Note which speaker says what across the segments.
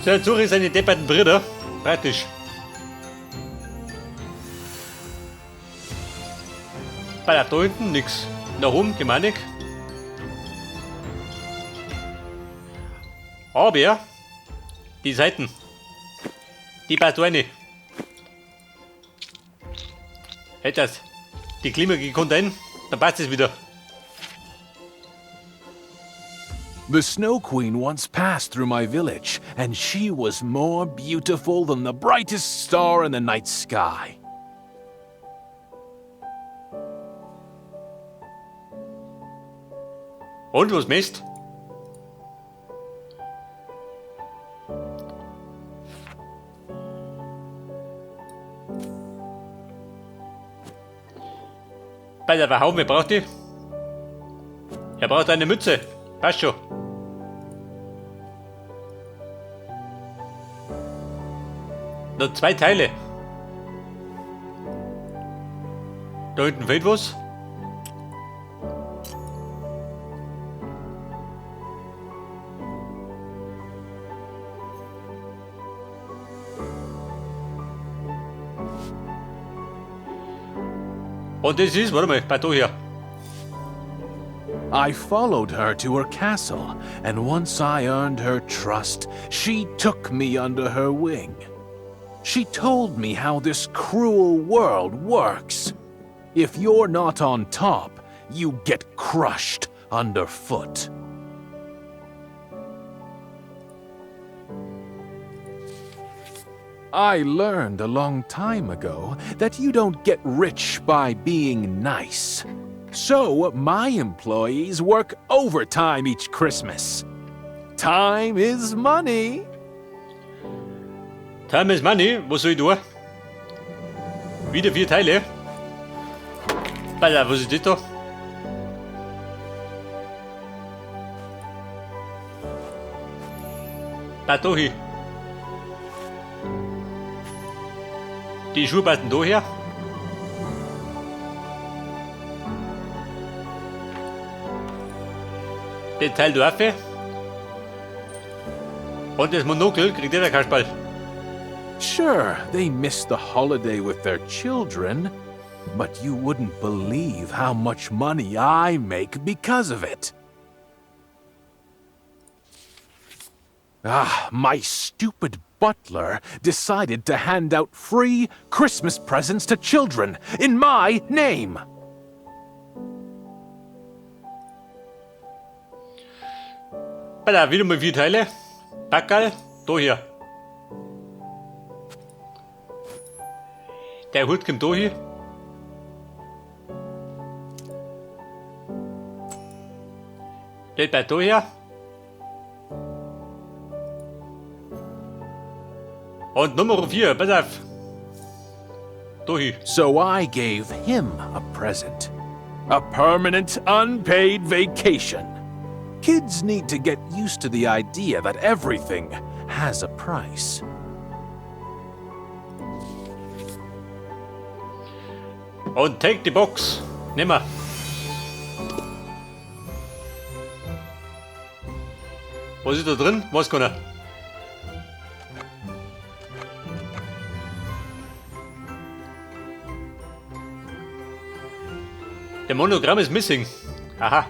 Speaker 1: So, jetzt suche ich seine depperten Brüder. Praktisch. Bei der da hinten nix. Nach oben Gemanik. Aber die Seiten, die passt eine. Hätte das die Klima gekonnt ein, dann passt es wieder.
Speaker 2: The Snow Queen once passed through my village, and she was more beautiful than the brightest star in the night sky.
Speaker 1: Und was misst? Bei der Verhauen, wer braucht die? Er braucht eine Mütze. Passt schon. Noch zwei Teile. Da hinten fehlt was. Und das ist, warte mal, bei da her.
Speaker 2: I followed her to her castle, and once I earned her trust, she took me under her wing. She told me how this cruel world works. If you're not on top, you get crushed underfoot. I learned a long time ago that you don't get rich by being nice. So my employees work overtime each Christmas. Time is money.
Speaker 1: Time is money, was soll ich tun? Wieder 4 Teile. Alter, was ist das da? Da, da hin. Die Schuhe passen da her. Den Teil da auf. Und das Monokel kriegt jeder Kasperl.
Speaker 2: Sure, they miss the holiday with their children, but you wouldn't believe how much money I make because of it. My stupid butler decided to hand out free Christmas presents to children in my name.
Speaker 1: Alter, wieder mal 4 Teile. Backerl, da hier. Der Hut kommt da hin. Der bleibt da her. Und Nummer 4, pass auf. Da hin.
Speaker 2: So I gave him a present. A permanent, unpaid vacation. Kids need to get used to the idea that everything has a price.
Speaker 1: Und take the box. Nimm mal. Was ist da drin? Weiß keiner. Der Monogramm ist missing. Aha.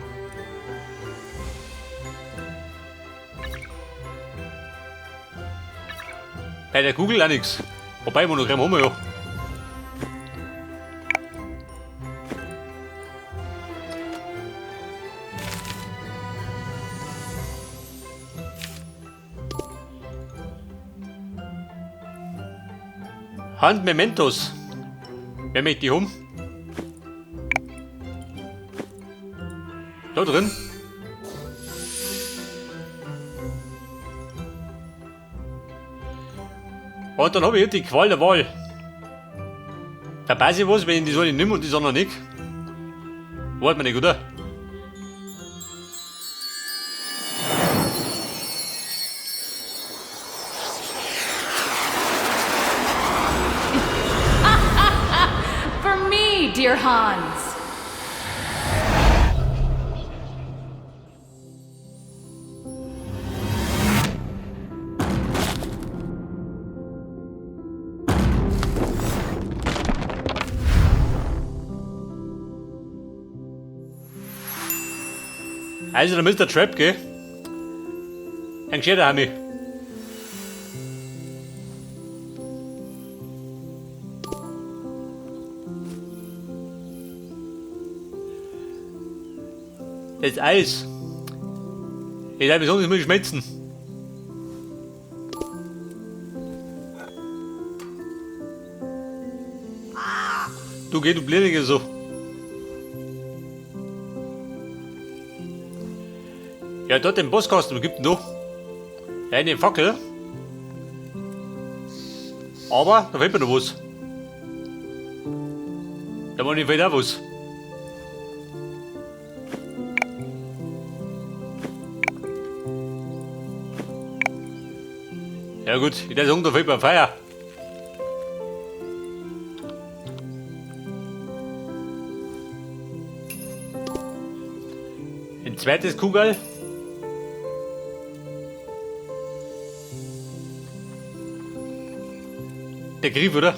Speaker 1: Bei der Kugel auch nix. Wobei, Monogramm haben wir ja. Hand Mementos. Wer möchte die haben? Da drin. Und dann hab ich hier die Qual der Wahl. Da weiß ich was, wenn ich die Sonne nimm und die Sonne nicht. Wart mir nicht, oder?
Speaker 3: For me, dear Hans.
Speaker 1: Also der Mr. Trap, gell? Ein gescheiter Hami. Das Eis. Ich darf besonders mal schmelzen. Du geh, du Blindige so. Ja, dort den Bosskasten, wo gibt denn da? Ja, eine Fackel. Aber da fehlt mir noch was. Da war nicht auch was. Ja gut, ich würde sagen, da fehlt mir ein Feuer. Ein zweites Kugel. Der Griff, oder?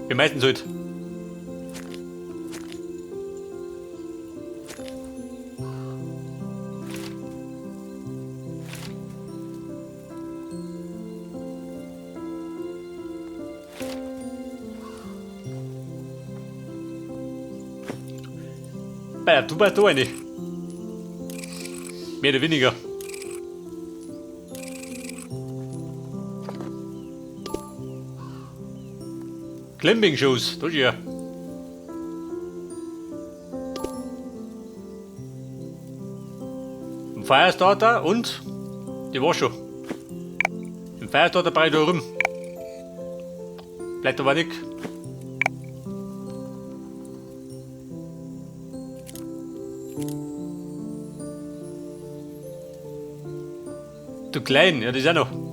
Speaker 1: Wie meistens halt. Ja, du passt da rein. Mehr oder weniger. Climbing Shoes, das ist ja. Ein Firestarter und die war schon. Ein Firestarter brauche ich da rum. Bleibt aber nicht. Du klein, ja, das ist auch noch.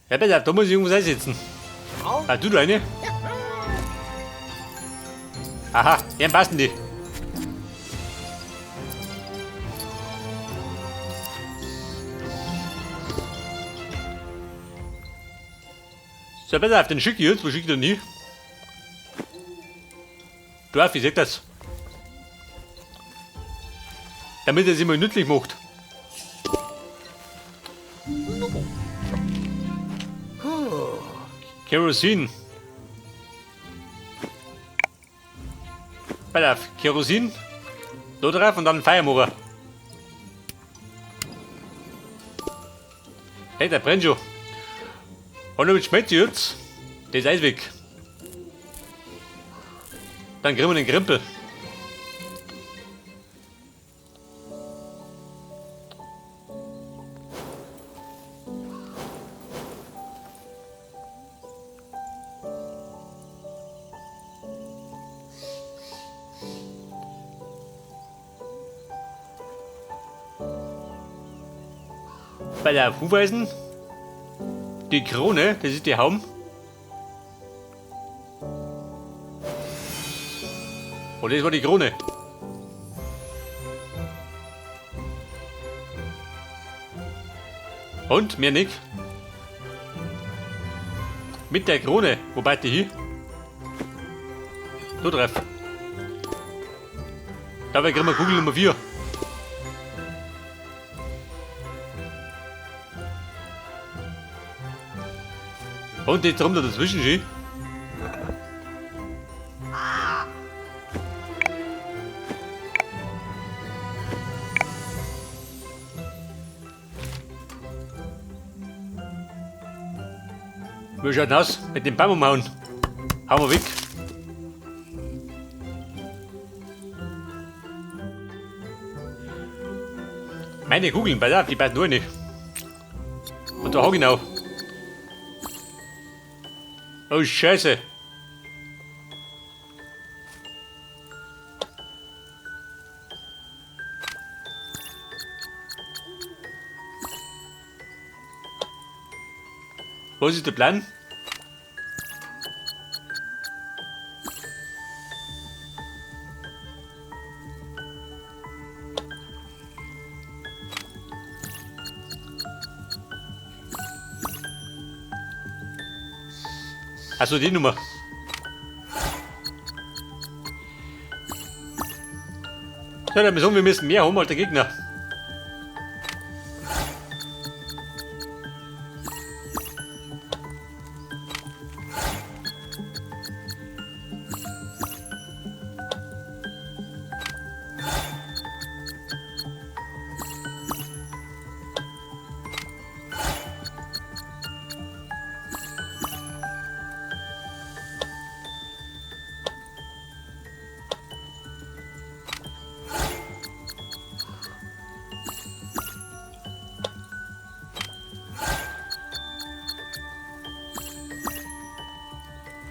Speaker 1: Ja, pass auf, da muss ich irgendwas einsetzen. Ah, du da eine? Aha, ja, passen die. So, pass auf, den schicke ich jetzt. Wo schicke ich denn hin? Du, ich seh das. Damit er sich mal nützlich macht. Kerosin. Pass auf, Kerosin. Da drauf und dann Feuer machen. Hey, der brennt schon. Und damit schmeckt jetzt das Eis weg. Dann kriegen wir den Krempel. Bei der Hufeisen. Die Krone, das ist die Haum. Und das war die Krone. Und, mehr nicht. Mit der Krone, wobei die hin? Da drauf. Dabei kriegen wir Kugel Nummer 4. Und die drum da dazwischen schön. Wie schaut denn aus? Mit dem Baum umhauen. Hauen wir weg. Meine Kugeln, pass auf, die passen nur nicht. Und da hau ich genau. Oh Scheiße. Was ist der Plan? Also die Nummer. So, dann wir müssen mehr haben als der Gegner.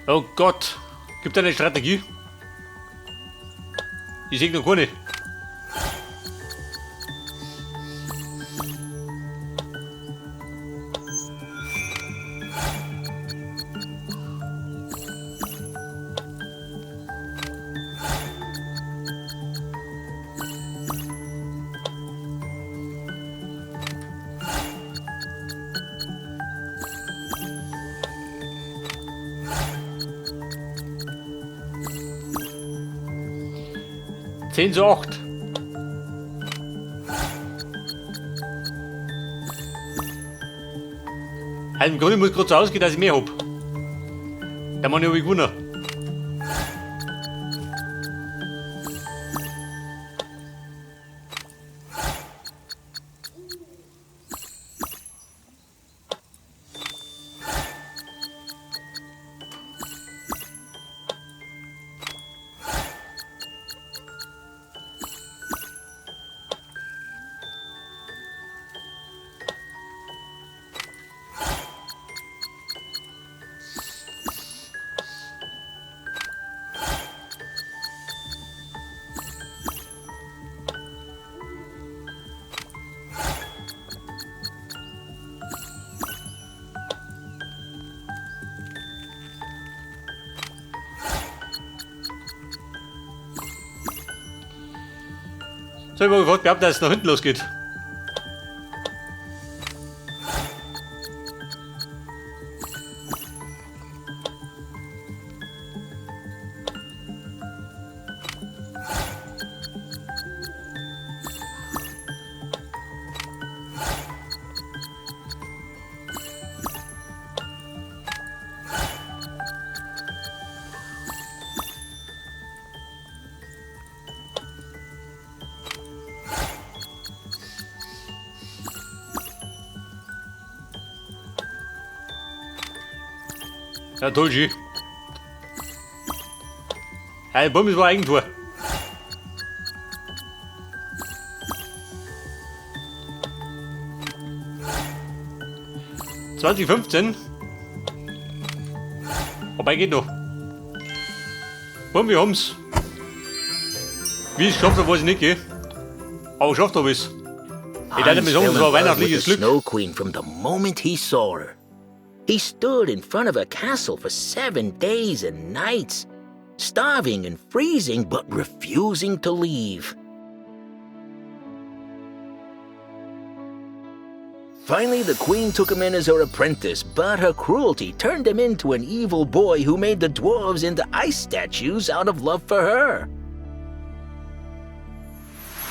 Speaker 1: Oh Gott, gibt es eine Strategie? Ich sehe noch keine. Zu 8. Also im Grunde muss gerade so ausgehen, dass ich mehr hab. Der Mann habe ich gewonnen. So, ich habe geglaubt, dass es nach hinten losgeht. Ja, toll, G. Hey, Bumm, es war Eigentor. ...2015. Wobei geht noch. Bumm, wir haben's. Wie ich es geschafft habe, weiß ich nicht, gell? Aber geschafft habe ich's. Ich dachte mir sagen, das war weihnachtliches Glück.
Speaker 4: Snow Queen from the moment he saw her. He stood in front of a castle for 7 days and nights, starving and freezing, but refusing to leave. Finally, the queen took him in as her apprentice, but her cruelty turned him into an evil boy who made the dwarves into ice statues out of love for her.